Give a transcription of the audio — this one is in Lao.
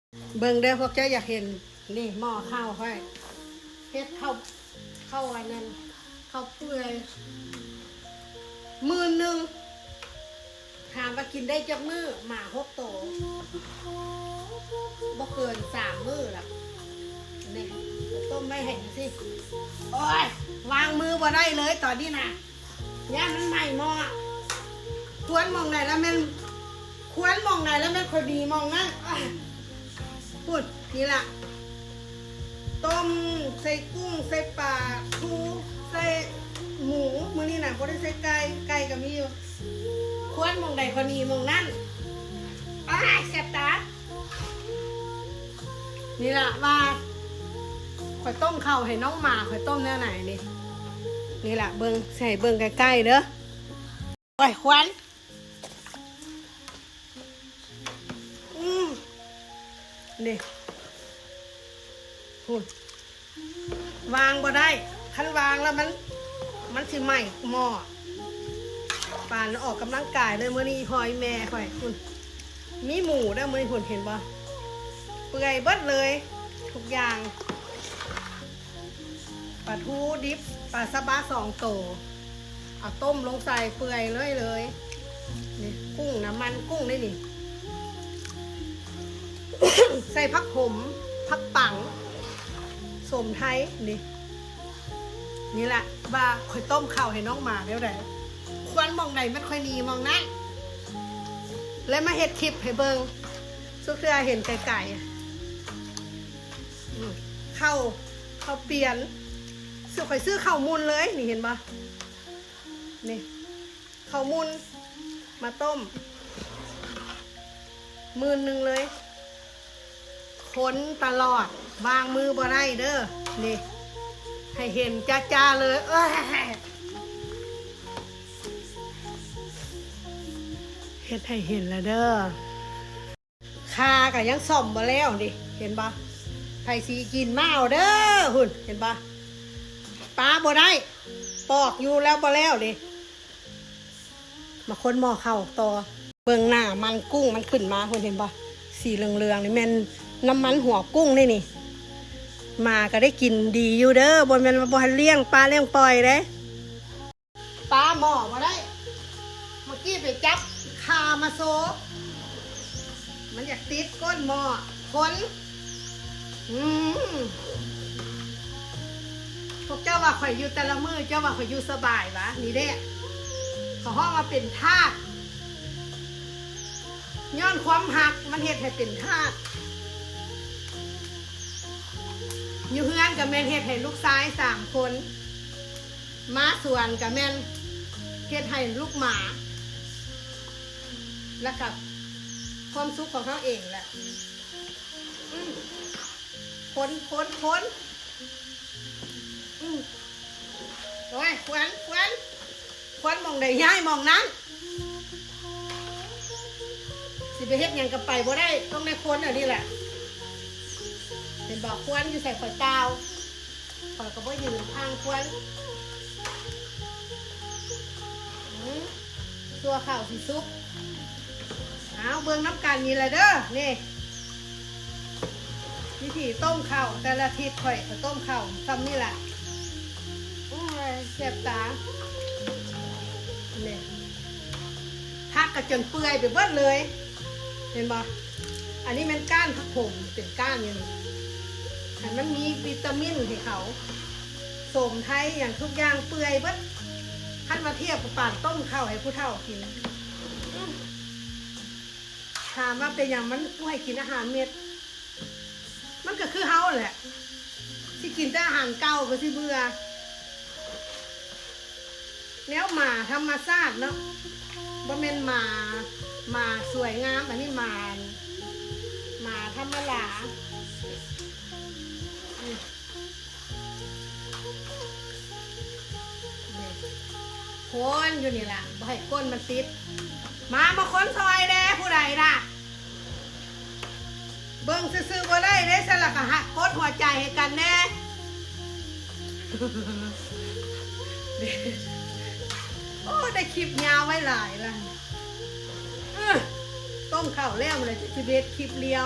ເບິ່ງເດີ ພວກເຈົ້າຢາກເຫັນ ນີ້ໝໍ້ເຂົ້າຂ້ອຍ ເຮັດເຂົ້າ ເຂົ້າອັນນັ້ນ ເຂົ້າເປື່ອຍ ໝື່ນໜຶ່ງ ຖາມວ່າກິນໄດ້ຈັກມື້? ໝາຫົກໂຕ ບໍ່ເກີນສາມມື້ລະ. ນີ້ ຕົ້ມໄວ້ໃຫ້ຈັ່ງຊີ້ ໂອ້ຍ ວາງມືບໍ່ໄດ້ເລີຍຕອນນີ້ນະ ຢ້ານມັນໄໝ້ໝໍ້. ຄວນໝ່ອງໃດລະແມ່ນ ຄວນໝ່ອງໃດລະແມ່ນຂ້ອຍດີໝ່ອງນັ້ນ. ພຸ້ນ ນີ້ລະ ຕົ້ມໃສ່ກຸ້ງ ໃສ່ປາທູ ໃສ່ໝູ ມື້ນີ້ນະບໍ່ໄດ້ໃສ່ໄກ່ ໄກ່ກໍມີຢູ່. ຄວນໝ່ອງໃດກໍໜີໝ່ອງນັ້ນ. ອ້າຍ ແສບຕາ. ນີ້ລະວ່າຂ້ອຍຕົ້ມເຂົ້າໃຫ້ນ້ອງໝາ ຂ້ອອຍຕົ້ມແນວໃດນີ້. ນີ້ລະເບິ່ງ ຊິໃຫ້ເບິ່ງໃກ້ໆເດີ. ໂອ້ຍ ຄວັນ ອືມ ນີ້ ພຸ້ນ ວາງບໍ່ໄດ້ ຄັນວາງແລ້ວມັນ ມັນຊິໄໝ້ໝໍ້. ປານອອກກຳລັງກາຍເລີຍມື້ນີ້ ອີ່ພໍ່ອີ່ແມ່ຂ້ອຍ ພຸ້ນ ມີໝູເດີມື້ນີ້ ພຸ້ນ ເຫັນບໍ່ ເປື່ອຍເບິດເລີຍທຸກຢ່າງ. ປາທູດິບ ປາຊະບາສອງໂຕ ເອົາຕົ້ມລົງໃສ່ເປື່ອຍເລີຍເລີຍ. ນີ້ ກຸ້ງນະ ມັນກຸ້ງເດ້ນີ້ ໃສ່ຜັກຂົມ ຜັກປັງ ສົມໄທ ນີ້ ນີ້ລະວ່າຂ້ອຍຕົ້ມເຂົ້າໃຫ້ນ້ອງໝາແນວໃດ ຄວັນໝ່ອງໃດມັນຄ່ອຍໜີໝ່ອງນັ້ນ ແລະມາເຮັດຄລິບໃຫ້ເບິ່ງ ສຸກເທື່ອເຫັນໄກໆ. ອືມ ເຂົ້າ ເຂົ້າປ່ຽນ ຊື້ ຂ້ອຍຊື້ເຂົ້າໝຸ່ນເລີຍ ນີ້ເຫັນບໍ່ ນີ້ ເຂົ້າໝຸ່ນ ມາຕົ້ມ ໝື່ນໜຶ່ງເລີຍ ຄົນຕະຫຼອດ ວາງມືບໍ່ໄດ້ເດີ ນີ້ ໃຫ້ເຫັນຈ້າໆເລີຍ ເອີຍ ເຮັດໃຫ້ເຫັນລະເດີ. ຄາກໍຍັງສ້ອມບໍ່ແລ້ວນີ້ ເຫັນບໍ່ ໃຜຊິກິນມາເອົາເດີ ພຸ້ນ ເຫັນບໍ່ ປາບໍ່ໄດ້ ປອກຢູ່ແລ້ວບໍ່ແລ້ວນີ້ ມາຄົນໝໍ້ເຂົ້າຕໍ່. ເບິ່ງໜ້າມັນກຸ້ງມັນຂຶ້ນມາ ພຸ້ນ ເຫັນບໍ່ ສີເຫຼືອງໆນີ້ແມ່ນນ້ຳມັນຫົວກຸ້ງເດ້ນີ້. ໝາກໍໄດ້ກິນດີຢູ່ເດີ ບໍ່ແມ່ນວ່າບໍ່ໃຫ້ລ້ຽງປາລ້ຽງປ່ອຍເດ້. ປາໝໍ້ບໍ່ໄດ້ ເມື່ອກີ້ໄປຈັບຄາມາໂຊ ມັນຢາກຕິດກົ້ນໝໍ້ຄົນ. ອືມ ພວກເຈົ້າວ່າຂ້ອຍຢູ່ແຕ່ລະມື້ ເຈົ້າວ່າຂ້ອຍຢູ່ສະບາຍຫວາ? ນີ້ເດ້ ເຂົາຮ້ອງວ່າເປັນທາດ ຍ້ອນຄວາມຮັກມັນເຮັດໃຫ້ເປັນທາດ. ຢູ່ເຮືອນກໍແມ່ນເຮັດໃຫ້ລູກຊາຍສາມຄົນ ມາສວນກະແມ່ນເຮັດໃຫ້ລູກໝາ ແລ້ວກະຄວາມສຸກຂອງເຮົາເອງແຫຼະ. ອືມ ຄົນ ຄົນ ຄົນ ອືມ ໂອ້ຍ ຄວັນ ຄວັນ ຄວັນໝ່ອງໃດຍ້າຍໝ່ອງນັ້ນ. ຊິໄປເຮັດຫຍັງກໍໄປບໍ່ໄດ້ ຕ້ອງໄດ້ຄົນອັນນີ້ແຫຼະ. ເຫັນບໍ່ ຄວັນຢູ່ໃສຂ້ອຍກ່າວ ຂ້ອຍກໍບໍ່ຢືນຂ້າງຄວັນ. ອືມ ຊົ່ວເຂົ້າຊິສຸກ. ເອົາ ເບິ່ງນຳກັນນີ້ລະເດີ ນີ້ ວິທີຕົ້ມເຂົ້າ ແຕ່ລະທິດຂ້ອຍກໍຕົ້ມເຂົ້າຊ່ຳນີ້ລະ. ໂອ້ຍ ແສບຕາ ນີ້ ຜັກກໍຈົນເປື່ອຍໄປເບິດເລີຍ ເຫັນບໍ່? ອັນນີ້ແມ່ນກ້ານຜັກຂົມ ເປັນກ້ານຢູ່ນີ້ ໃຫ້ມັນມີວິຕາມິນໃຫ້ເຂົາ ສົມໄທຫຍັງທຸກຢ່າງເປື່ອຍເບິດ. ຄັນມາທຽບກັບປານຕົ້ມເຂົ້າໃຫ້ຜູ້ເຖົ້າກິນ ອືມ ຖາມວ່າເປັນຫຍັງມັນບໍ່ໃຫ້ກິນອາຫານເມັດ? ມັນກໍຄືເຮົາແຫຼະ ຊິກິນແຕ່ອາຫານເກົ່າກໍຊິເບື່ອ. ແນວໝາທຳມະຊາດເນາະ ບໍ່ແມ່ນໝາ ໝາສວຍງາມ ອັນນີ້ໝາ ໝາທຳມະດາ. ຄົນຢູ່ນີ້ລະ ບໍ່ໃຫ້ກົ້ນມັນຕິດ. ມາ ມາຄົນຊ່ອຍແດ່ ຜູ້ໃດນະ? ເບິ່ງຊື່ໆບໍ່ໄດ້ເດ້ ຊັ້ນລະກະຮັກກົດຫົວໃຈໃຫ້ກັນແດ່. ໂອ້ ໄດ້ຄລິບຍາວໄວ້ຫຼາຍລະ. ເອີ ຕົ້ມເຂົ້າແລ້ວລະ ຈະເຮັດຄລິບລຽວ.